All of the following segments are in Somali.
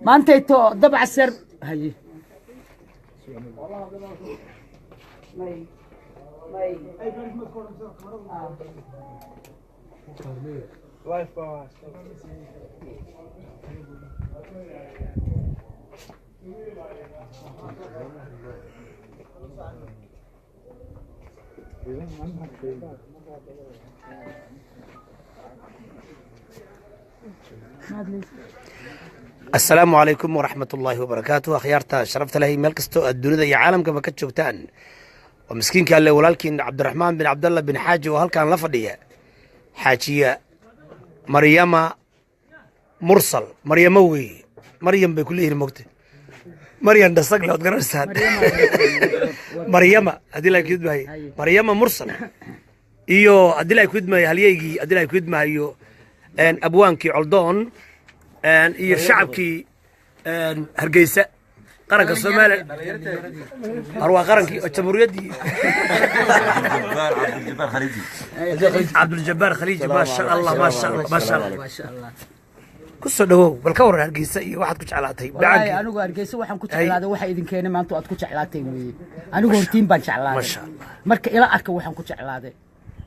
Maantayto Dabcasar haye. Asalaamu calaykum waraxmat ullaahi wabarakaatu. Akhyaarta sharafta leh, meel kastoo aad dunida iyo caalamkaba ka joogtaan, waa miskiinka alle, walaalkiin Cabdiraxmaan bin Cabdallah bin Xaaji oo halkan la fadhiya Xaajiya Maryama Mursal. Maryamo weeye, Maryam bay ku leeyihin, mogta Maryam dhasagle ood garanaysaan. Maryama haddii la kudmahayo, Maryama Mursal, iyo haddii la kudmahayo halyeygii, haddii la kudmahayo abwaankii Coldoon iyo shacabkii Hargeysa, qaranka Soomaaliya, har waa qarankii oo jamhuuriyaddii, Cabduljabaar Khaliiji. Maasha Allah, maasha Allah, maasha Allah. Maasha Allah. Ku soo dhawow, bal ka waran Hargeysa iyo waxaad ku jeclaatay? Wallaahi Bacankii. Anigu Hargeysa waxaan ku jeclaaday waxa idin keenay maanta aad ku jeclaateen weeye. Anigu hortiin baan jeclaaday. Masha Allah. Marka ila arka waxaan ku jeclaaday,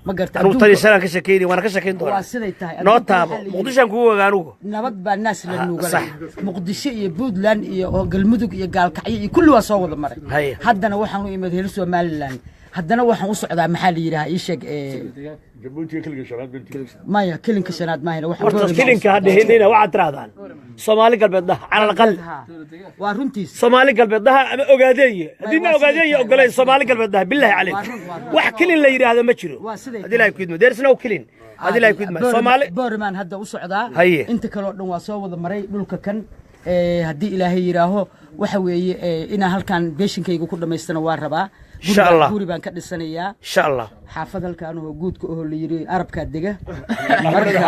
ma garta? Anugu tani shalaan ka sheekeynay, waana ka sheekeyn doonaa. Waa siday tahay. Noo Adduunka taabo. waxaa la yidhi- Muqdishaan kugu ogaa anugu. Nabad baa naas la nuugalay. Sax. Muqdisho iyo Puntland iyo oo Galmudug iyo Gaalkacyo iyo kulli waa soo wada maray. Haye. Haddana waxaan u imid hel Somaliland, haddana waxaan u socdaa, maxaa la yidhahaa, ii sheeg maya, kelinka shanaad maahayna waxaan Horta Boorama u kilinka ha socdaa. Dhihinina, waxaad tirahdaan Soomaali Galbeed dhaha cala alaqal. Ha, waa runtiis. Soomaali Galbeed dhaha ama Ogaadeeye haddii ma Waa siday Ogaadeeye tahay, ogoleen waa Soomaali Galbeed dhaha, billahi calayk. Waa run, waa run. Wax kilin la yidhaahdo ma jiro. Waa siday Haddii ilahay ku idmo, there is no kilin haddii ilahay ku idmo Soomaali. Boormaan hadda u socdaa. Haye. Inta kale oo dhan waa soo wada maray dhulka kan. Haddii Ilaahay yidhaaho, waxa weeye inaan halkan beeshinkayga ku dhammaystana waa rabaa. Insha Allah. Guri baan ka dhisanayaa. Insha Allah. Xaafad halkaan oo guudka oo la yidhi Arabkaa dega, marka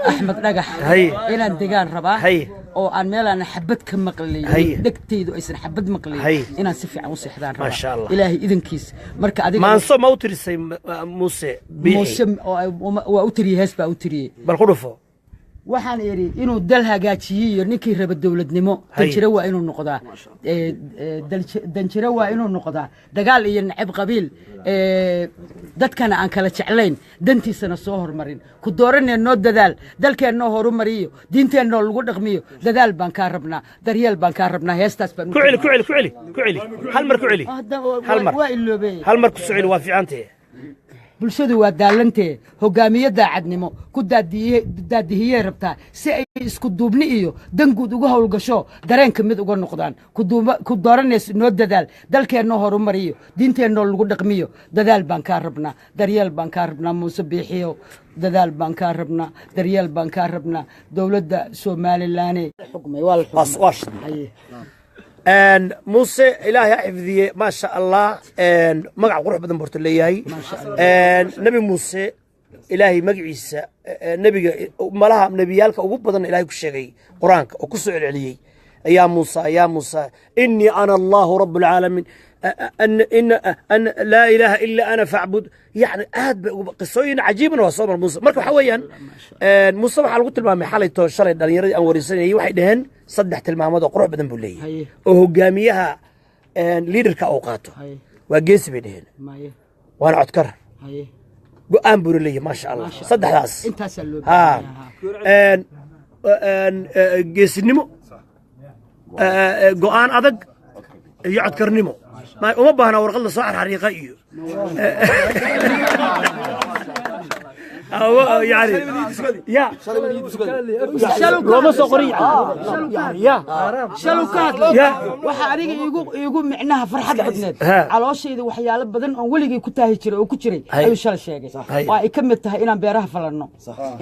Axmed Dhagax Haye. inaan degaan rabaa Haye. oo aan meelaan xabad ka maqlayn, Haye. dhegtaydu aysan xabad maqlayn, Haye. inaan si fiican u seexdaan rabaa. Masha Allah. Ilaahay idankiis. Marka adiga Maanso ma u tirisay Muuse Biixi? Muuse waa u tiriyey, hees baa u tiriyey. Bal ku dhufo. Waxaan idhi inuu dal hagaajiye iyo ninkii raba dowladnimo, Hay. danjire waa inuu noqdaa. Danjire waa inuu noqdaa, dagaal iyo nacab qabiil, dadkana aan kala jeclayn, dantiisana soo hormarin. Ku dooranee noo dadaal, dalkeennoo horumariyo, diinteennoo lagu dhaqmiyo, dadaal baan kaa rabnaa, daryeel baan kaa rabnaa. Heestaas baan u Ku celi, ku celi, ku celi, ku celi, hal mar ku celi. Hal mar. Waa iloobey. Hal mar ku soo celi, waa fiicantahe. Bulshadu waa daalantee, hogaamiye daacadnimo ku daadihiyey rabtaa si ay isku duubni iyo danguud uga howlgasho, dareenka mid uga noqdaan. Ku dooranayso noo dadaal, dalkeennoo horumariyo, diinteennoo lagu dhaqmiyo, dadaal baan kaa rabnaa, daryeel baan kaa rabnaa, Muuse Biixiyo, dadaal baan kaa rabnaa, daryeel baan kaa rabnaa, dowladda Somalilaane xukmay waa la xukmay. Waa shidmay. Haye. Muuse Ilaahay ha xifdiye, maasha Allah. Magac qurux badan borto leeyahay Nebi Muuse. Ilaahay magaciisa nebiga malaha nebiyaalka ugu badan Ilaahay ku sheegay Qur-aanka oo ku soo celceliyey, yaa Muusa, yaa Muusa, inii ana Allahu rabu alcaalamiin, an laa ilaaha ila ana facbud. Yani aad bay ugu qisooyin cajiibna waa soo mar Muuse. Marka waxaa weeyaan, Muuse waxaa lagu tilmaamay xalayto shalay dhalinyaradii aan wareysanayay, waxay dhaheen saddex tilmaamood oo qurux badan buu leeyahay Haye. oo hogaamiyaha liidarka uu qaato. Haye. Waa geesi bay dhaheen, Maye. waana codkar, Haye. go-aan buuna leeyahay. Maasha Allah, saddexdaas intaasaa loo ha baahan yahay. Geesinimo, go-aan adag iyo codkarnimo. Uma baahna warqad la soo xarxariiqa iyo yani ya looma soo qorin yani ya. Shalow ka hadlay. Ya. Waxa aniga iigu micnaha farxad badneed, Ha. calooshayda waxyaalo badan oon weligay ku taahi jiray oo ku jiray Hay. ayuu shalay sheegay. Hay. Oo ay ka mid tahay inaan beeraha falanno,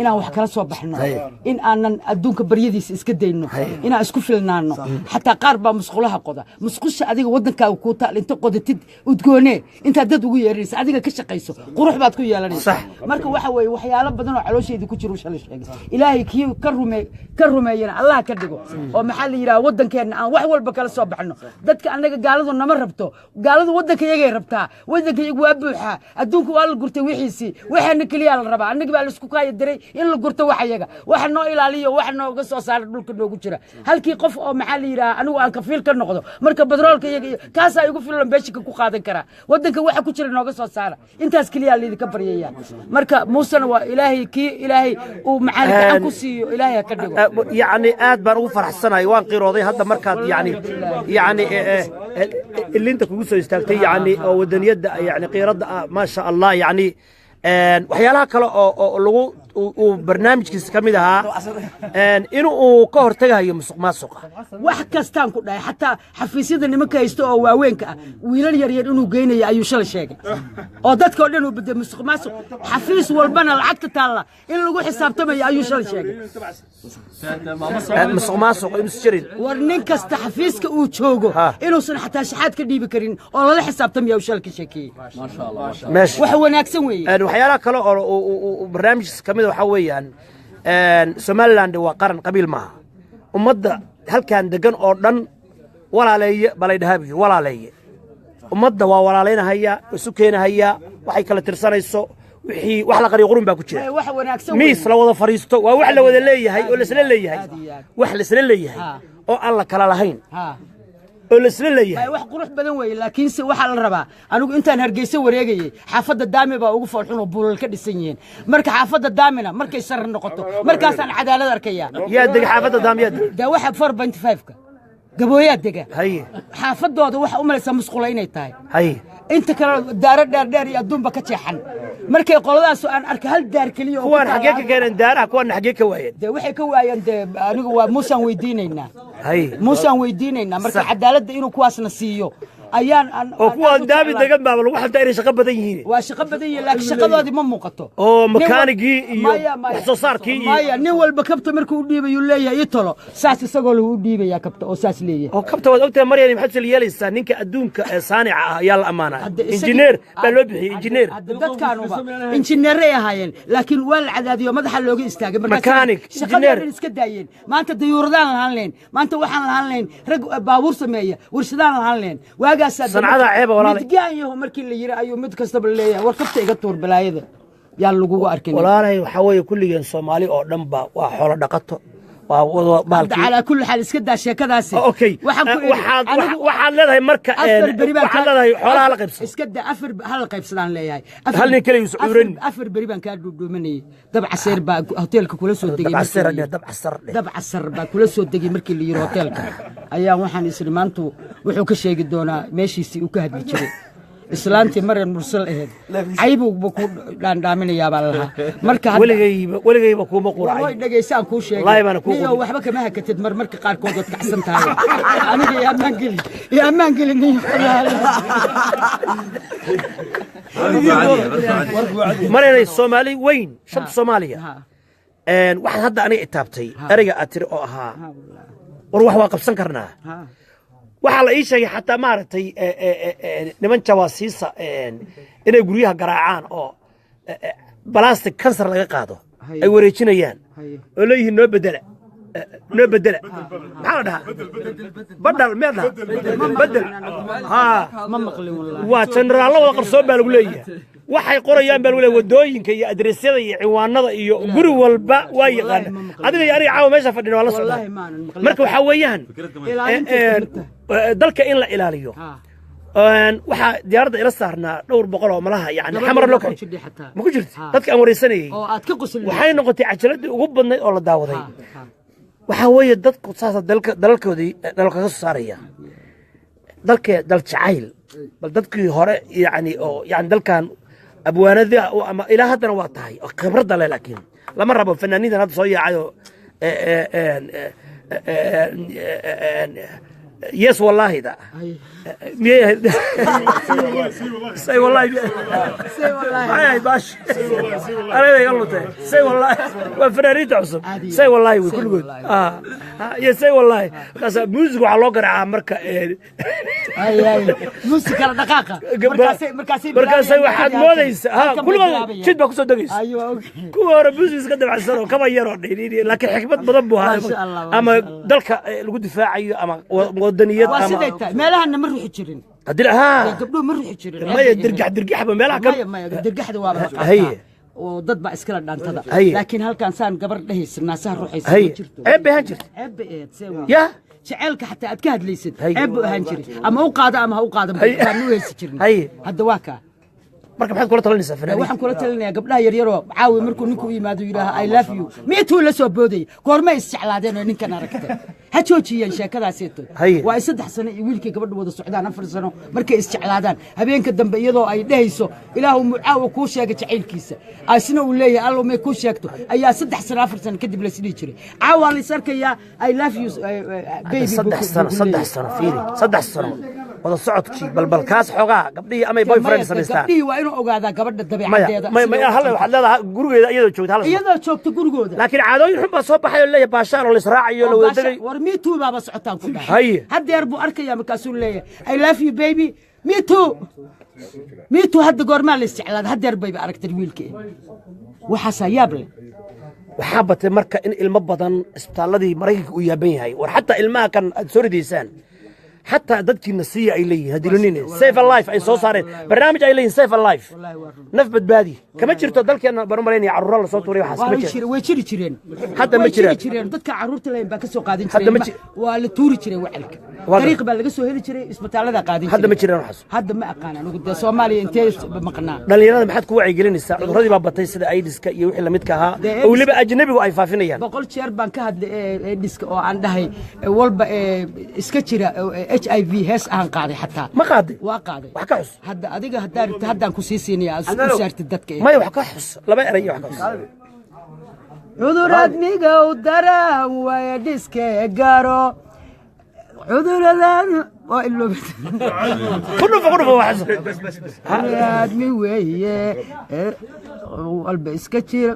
inaan wax kala soo baxno, Hay. in aanan adduunka baryadiisa iska dayno, inaan isku filnaano. Xataa qaar baa musqulaha qoda. Musqusha adiga waddankaaga kuu taal inta qodatid udgoonee, intaad dad ugu yeeranaysa adiga ka shaqayso, qurux baad ku yeelanaysa. Sax. Marka waxa weeye Waxyaalo badan oo caloosheedii ku jira uu shalay sheegay. Ilaahay kii ka rumeeyana Allah ka dhigo, oo maxaa la yidhaha, waddankeenna aan wax walba kala soo baxno. Dadka annaga gaaladu nama rabto, gaaladu waddanka iyagay rabtaa. Waddanka iyagu waa buuxaa, adduunku waa la gurtay wixiisii, waxaana keliyaa la rabaa. Annaga baa laisku kaaya diray in la gurto wax iyaga, waxa noo ilaaliyo, waxa nooga soo saara dhulka noogu jira. Halkii qof oo maxaa la yidhaha, anigu aan kafiil ka noqdo marka batroolka iyaga iyo kaasaa igu filan, beeshika ku qaadan karaa. Waddanka waxa ku jira nooga soo saara, intaas keliyaa laydinka baryaya. Marka Muusena waa Ilaahay kii Ilaahay uu maxaa gacan ku siiyo, Ilaahay ha ka dhigo. Yacni aad baan ugu faraxsanahay, waan qirooday hadda markaad yacni ilinta kugu soo istaagtay, yacni oo wadaniyadda, yacni qiiradda ah, maasha Allah. Yacni waxyaalaha kale oo lagu uu barnaamijkiisa ka mid ahaa in uu ka hortagayo musuq maasuqa. Wax kastaan ku dhahay, xataa xafiisyada nimanka haysta oo waaweynka ah wiilal yaryar inuu geynaya ayuu shalay sheegay, oo dadka oo dhan uu bedelay musuq maasuq. Xafiis walbana lacagta taalla in lagu xisaabtamayo ayuu shalay sheegay. Musuq maasuq inuusan jirin. War nin kasta xafiiska uu joogo inuusan xataa shaxaad ka dhiibi karin oo lala xisaabtamaya uu shalay ka sheekeeyey. Meesha wax wanaagsan weeye. Waxyaalaha kale oo barnaamijkiisa ka mid a waxaa weeyaan Somaliland waa qaran, qabiil maaha. Ummadda halkan degan oo dhan walaaleeye balay dhahaa buu yidhi, walaaleeye ummadda waa walaalaynahaya, isu keenahaya waxay kala tirsanayso. Wixii wax la qariyo qurun baa ku jira. Wax wanaagsan. Miis la wada fadhiisto waa wax la wada leeyahay oo laisla leeyahay. Aad iyo aad. Wax laisla leeyahay oo aan la kala lahayn oo laisla leeyahay. Wax qurux badan weeye, laakiinse waxaa la rabaa, anigu intaan Hargeysa wareegayey xaafadda Daami baa ugu foolxun oo buulal ka dhisan yihiin. Marka xaafadda Daamina markay sar noqoto markaasaan cadaalad arkaya. Yaa dega xaafadda Daamiyaad? Dee waxa 4.5-ka Gabooyaa dega. Xaafadooda waxa u malaysaa musqula inay tahay. Inta kale daaro dheer dheer iyo adduunba ka jeexan. Markay qoladaasu aan arkay hal daar keliya oo ku Kuwaan taala xaggee ka keeneen daaraha? Kuwaanna xaggee ka waayeen? Dee waxay ka waayeen, dee anigu waa Muusaan weydiinaynaa. Muusaan weydiinaynaa marka cadaaladda inuu kuwaasna siiyo ayaan Oo aan kuwaan aad u Daami jeclahay. degan baaba lagu xaltaa inay shaqo badan yihiin. Waa shaqo badan yihiin, laakiin shaqadoodii ma muuqato. Oo makaanigii iyo Maya, maya. wax soo saarkii iyo Maya, nin walba kabta markuu u dhiibayuu leeyahay ii tolo, saas isagoo lagu u dhiibayaa kabta oo saas leeyahay. Oo kabta waad ogtahay, Maryan, maxaad soo yeelaysaa? Ninka adduunka ee saanica ah ayaa la ammaanaa. Hadda Injineer baa loo bixiyey, injineer. Hadda dadkaanuba injineeray ahaayeen, laakiin waa la cadaadiyo, madaxa looga istaagay. Markaas Mechanic, shaqadii injineer. dhan iska daayeen. Maanta dayuuradaan lahaan lahayn, maanta waxaan lahaan lahayn rag baabuur sameeya, warshadaan lahaan lahayn waagaasaa. Sancadaa ceeba, walaalay. Midgaan yaho markii la yiri ayuu mid kastaba leeyahay, war kabta iga tuur, balaayada yaa lagugu arkin. Walaalay, waxaa weeye kulligeen Soomaali oo dhan ba waa xoolo dhaqato, waa wada Hadda bahalkii. Calaa kulli xaal iska daa sheekadaasi. Okay. Waxaan ku idhi, waxaad anigu waxaad leedahay marka 4 beri baan waxaad leedahay xoolaha la qaybsado. Iska daa, 4 hala qaybsadaan leeyahay. Hal nin kaliya yuusan cuurin. 4 beri baan kaa dhuudhuumanayay. Dab caseer baa hoteelka kula soo degay Dab markii casar la dheh, yiri. Dab casar dheh. Dab casar baa kula soo degay markii la yiri hoteelka. Ayaa waxaan isri maantu wuxuu ka sheegi doonaa meeshiisii uu ka hadli jiray, islaantii Maryan Mursal ahayd caybowba ku dhaandhaaminayaa baa lahaa marka Weligayba weligayba kuuma way quracay. Dhegaysaan kuu sheegay. Wallaahi baana kuu Niyow, qurin. waxba kama hakatid mar marka qaarkood waad kacsan tahay. Aniga iyo ammaan geli, iyo ammaan geli niyo. Maryanay, Soomaali weyn, shanta Soomaaliya. Waxaad hadda aniga itaabtay ereyga aad tiri oo ahaa war wax waa qabsan karnaa. Waxaa la ii sheegay xataa maaragtay niman jawaasiisa inay guryaha garaacaan oo balastic kansar laga qaado ay wareejinayaan oo leeyihiin noo bedela, noo bedela. Maxaa la dhahaa? Badhal miyaa dhahaa? Bedel ha. Ma maqlin wallahi. Waa jenaraallo wada qarsoon baa lagu leeyahay, waxay qorayaan baa lagu leeyahay wadooyinka iyo adresyada iyo ciwaanada iyo guri walba waa yaqaana. Ma maqlin. Adiga iyo aniga caawa meesha fadhina waa la socdaa. Wallaahi maanan maqlin. Marka waxaa weeyaan Ilaalintay ka mid tahay. Dalka in la ilaaliyo. Waxaa diyaaradda ila saarnaa dhowr boqol oo malaha yani Gabadha Xamar loo waa ku kacay. jidhay xataa. Ma ku jirti? Ha. Dadka aan wareysanayey Oo aad ka qosli. Waxay noqotay cajaladii ugu badnayd oo la daawaday. Waxaa weeye dadku saasa dalka dalalkoodii dalka kaga soo saaraya dalke dal jacayl. Bal dadkii hore yani oo yani dalkan abwaanadii ama ilaa haddana waa tahay oo khibradda leh, laakiin lama rabo fanaaniintan hadda soo yaacay oo Yes, wallahi da miyay ahayd? Say wallahi, maxay ahayd baash aniga iga luntay? Say wallahi waa fanaaniinta cusub. Say wallahi wey kulligood. Iyo say wallahi markaas music waxaa loo garaacaa marka Muusikala dhaqaaqa markaasay markaasay waxaad moodaysa ha kulligood jid baa kusoo degaysa. Kuwa hore music iska dabacsan oo kaba yaroo dhaynin, laakiin xikmad badan buu ahaa, ama dalka lagu difaacayo ama wadaniyad. Waa siday tahay, meelahana ma ruxi jirin. Haddii ha gabdhuhu ma ruxi jirin. Maya, dirgax dirgaxba meelaha ka maya, dirgaxda waaba la qaataa oo dad baa iskala dhaantada, laakiin halkan saan gabar dhehaysa naasaha ruxaysa ma jirto. Ceeb bay ahaan jirta. Ceeb bay ahayd, see wey ya jaceylka xataa aad ka hadlaysid ceeb buu ahaan jiray, ama u qaado ama ha u qaado baan u heysi jirnay. Hadda waa kaa. Marka maxaad kula talinaysaa fanaaniinta? Waxaan kula talinayaa gabdhaha yaryaroo caawi markuu ninku u yimaado yidhaaha "I love you", miituu la soo boodaya, goormay isjeclaadeen oo ninkan aragtay? Ha joojiyeen sheekadaaseeto. Waa ay 3 sano iyo wiilkii gabadha wada socdaan, 4 sano markay isjeclaadaan, habeenka dambe iyadoo ay dhehayso "Ilaahu mu caawa kuu sheega jacaylkiisa", asna uu leeyahay "Allow may kuu sheegto", ayaa 3 sano 4 sano kadib laisdhihi jiray "Caawa lays arkayaa, I love you baby". 3 sano, 3 sano, fiiri, 3 sano wada socodkii, balbal kaas xoogaa gabdhihii amay boyfriend samaystaan. Gabdhihii waa inuu ogaadaa gabadha dabeecadeeda. Maya maya, hal waxaad leedahay gurigeeda iyadoo joogta hal iyadoo joogta gurigooda. Laakiin caadooyin xun baa soo baxay oo leeyahay baashaan oo laisraacayo, la wada degay. War me too baaba socotaan ku dhahay. Haddeer buu arkaya, markaasuu leeyahay "I love you baby, me too, me too". Hadda goormaa la isjeclaada? Haddeer bayba aragtay wiilkii, waxaasaa yaab leh. Waxaa batay marka in ilmo badan isbitaalladii Maraykanka uu yaaban yahay, war xataa ilmaha kan aad soo ridaysaan xataa dadkiina siiya ay leeyihin hadilanine. Save a Life ay soo saareen barnaamij ay leeyihin Save a Life, naf badbaadi. Kama jirto dalkeena baan u malaynaya carruura lasoo tuuray, waxaas kama jiro. Way jiri jireen. Hadda ma Way jiri jiraan. jireen, dadka carruurta lahayn baa ka soo qaadan Hadda ma jiray, waa la tuuri jiray wacalka, dariiq baa laga soo heli jiray, isbitaallada qaadin Hadda ma jiray. jiraan waxaas. Hadda ma aqaan anigu dee, Soomaaliya intee maqnaa. Dhalinyarada maxaad ku wacyigelinaysaa? Cudurradii baa batay sida AIDS-ka iyo wixii lamidka ahaa Dee oo weliba ajnabigu ay faafinayaan. 100 jeer baan ka hadlay AIDS-ka oo aan dhahay walba iska jira HIV, hees ahaan qaaday xataa. Ma qaaday? Waa qaaday. Wax ka xus. Hadda adiga haddaa rabtid haddaan ku sii siinaya aad u saartid dadka. Maya, wax ka xus, laba eray iyo wax ka xus. Cudurad migow daran waya dhiske garo cuduradan waa iloobi. Ku dhufo, ku dhufo, wax xus. Aadmi weeye walba iska jira,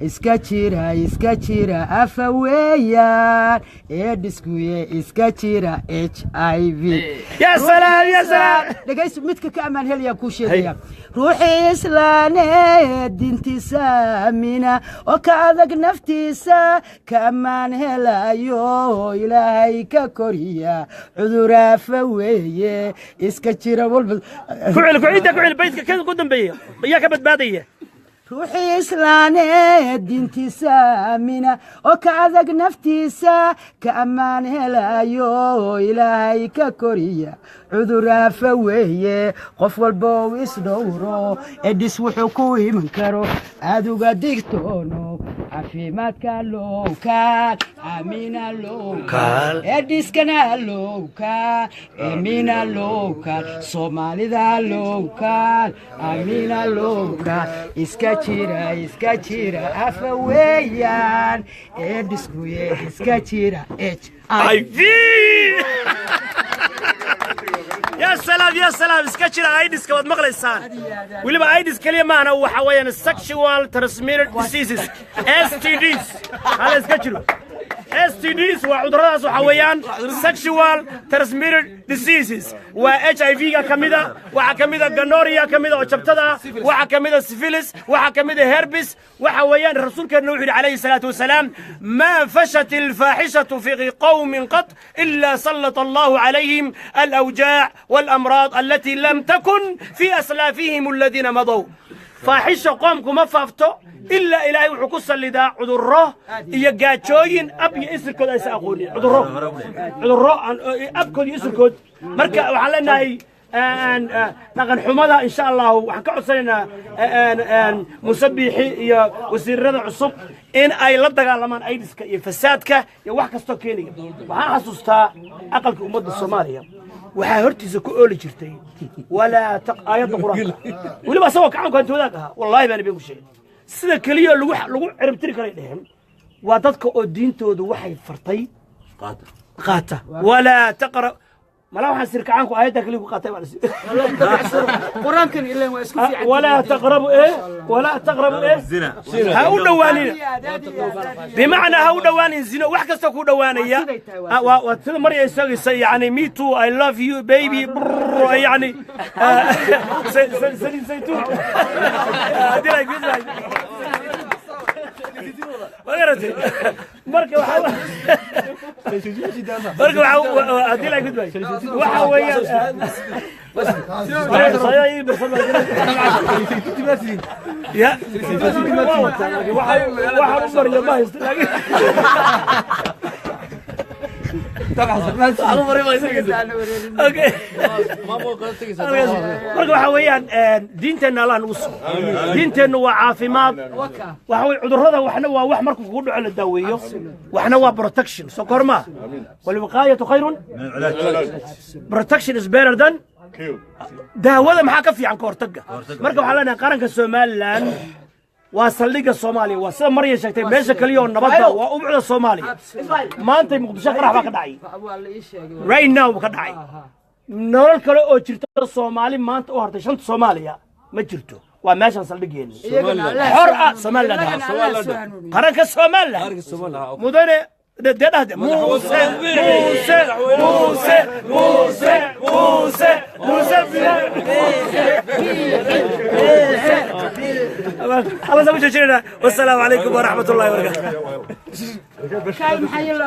iska jira, iska jira, afa weeyaan AIDS-kuye, iska jira HIV. Ya salaam, ya salaam. Dhegayso, midka ka ammaan helayaa kuu sheegaya: ruuxii islaane diintiisa aamina oo ka adag naftiisa ka ammaan helayo, Ilaahay ka koriya cuduraafa weeye, iska jira walba. Ku celi, ku celi, ku celi baydka kan ku dambeeya, yaa ka badbaadaya? Ruuxii islaane diintiisa aamina oo ka adag naftiisa ka ammaan helayo, Ilaahay ka koriya cuduraafa weeye, qof walba uu isdhowro, AIDS wuxuu ku iman karo aad uga digtoono, caafimaadka lowkaal aamina lowkaal, AIDS-kana lowkaal aamina lowkaal, Soomaalida lowkaal aamina lowkaal, iska jira, iska jira, afa weeyaan AIDS-kuye, iska jira HIV. IV. Ya salaam, ya salaam. Iska jira AIDS-ka, waad maqlaysaan. Weliba AIDS keliya maahna, waxa weeyaan sexual transmitted diseases, STDs. Hala iska jiro STDs, waa cudurradaas, waxa weeyaan sexual transmitted diseases. Waa HIV-ga ka mida, waxaa ka mida gonorrhea ka mida oo jabtada ah, waxaa ka mida syphilis, waxaa ka mida herpes. Waxa weeyaan rasuulkeenna wuxuu yidhi calayhi salaatu wasalaam: "ما فشت الفاحشة في قوم قط إلا سلط الله عليهم الأوجاع والأمراض التي لم تكن في أسلافهم الذين مضوا". Faaxisha qoomku ma faafto ilaa Ilaahay wuxuu ku sallidaa cudurro iyo gaajooyin ab iyo isirkood aysan aqoonin, cudurro abkood iyo isirkood. Marka waxaan leenahay dhaqan xumada, insha Allahu, waxaan ka codsanaynaa Musabixi iyo wasiirada cusub in ay la dagaalamaan AIDS-ka iyo fasaadka iyo wax kastoo keenaya. Waxaan xasuustaa aqalka ummadda Soomaaliya waxaa hortiisa ku ooli jirtay walaa aayadda Qur-aanka, weliba asagoo gacanku hanti wadaag ahaa. Wallaahi baan idinku sheegay, sida keliya lagu ciribtiri karay dheheen waa dadka oo diintoodu waxay fartay. Qaata walaa taqra malaa waxaan sirkacaanku aayadda kaliya ku qaatay baa la siiyey. Qur-aankan ileen waa isku fiican. Walaa taqrabu eh, walaa taqrabu eh zina. Ha u dhowaanina. Aad iyo aad, aad iyo aad. Bimacnaa ha u dhowaanin zino, wax kasta ku dhowaanaya. Waa siday tahay, waa Ah, waa sida Marya isagaysa, yani me too, I love you baby, brrr, yani saliid saytuun haddii la gudbay ma garatay. Marka waxaa haddii la gudbay waxa weeyaan ya waxaan u mariyo ma haysto, laakiin waxaan u mariyo ma haysto. Okay. Marka waxa weeyaan diinteenna Allah nagu sugo. Diinteennu waa caafimaad. Waxa weye cudurrada waxna waa wax markuu kugu dhaco la daaweeyo, waxna waa protection. Soo korma walwiqaayatu khayrun, protection is better than daawada. Maxaa ka fiican ka hortagga? Marka waxaan leenahay qaranka Somaliland waa saldhigga Soomaaliya, waa sida Marya sheegtay, meesha kaliya oo nabadda, waa ubcda Soomaaliya. Maantay Muqdisho qarax baa ka dhacay. Waa la ii sheegay. Right now buu ka dhacay. Nolol kale oo jirta Soomaali maanta u hartay shanta Soomaaliya ma jirto, waa meeshan saldhiggeeni Iyagana Allah xor soo ah hanuuniyo. Somaliland. Iyagana Allah soo hanuuniyo. Qaranka Somaliland mudane dee dhahde Muuse, Muuse, Muuse, Muuse, Muuse, Muuse. Allah ku joojinayna. Wassalaamu calaykum waraxmat ullahi wabarakaatu. Kaay maxaa yeelay.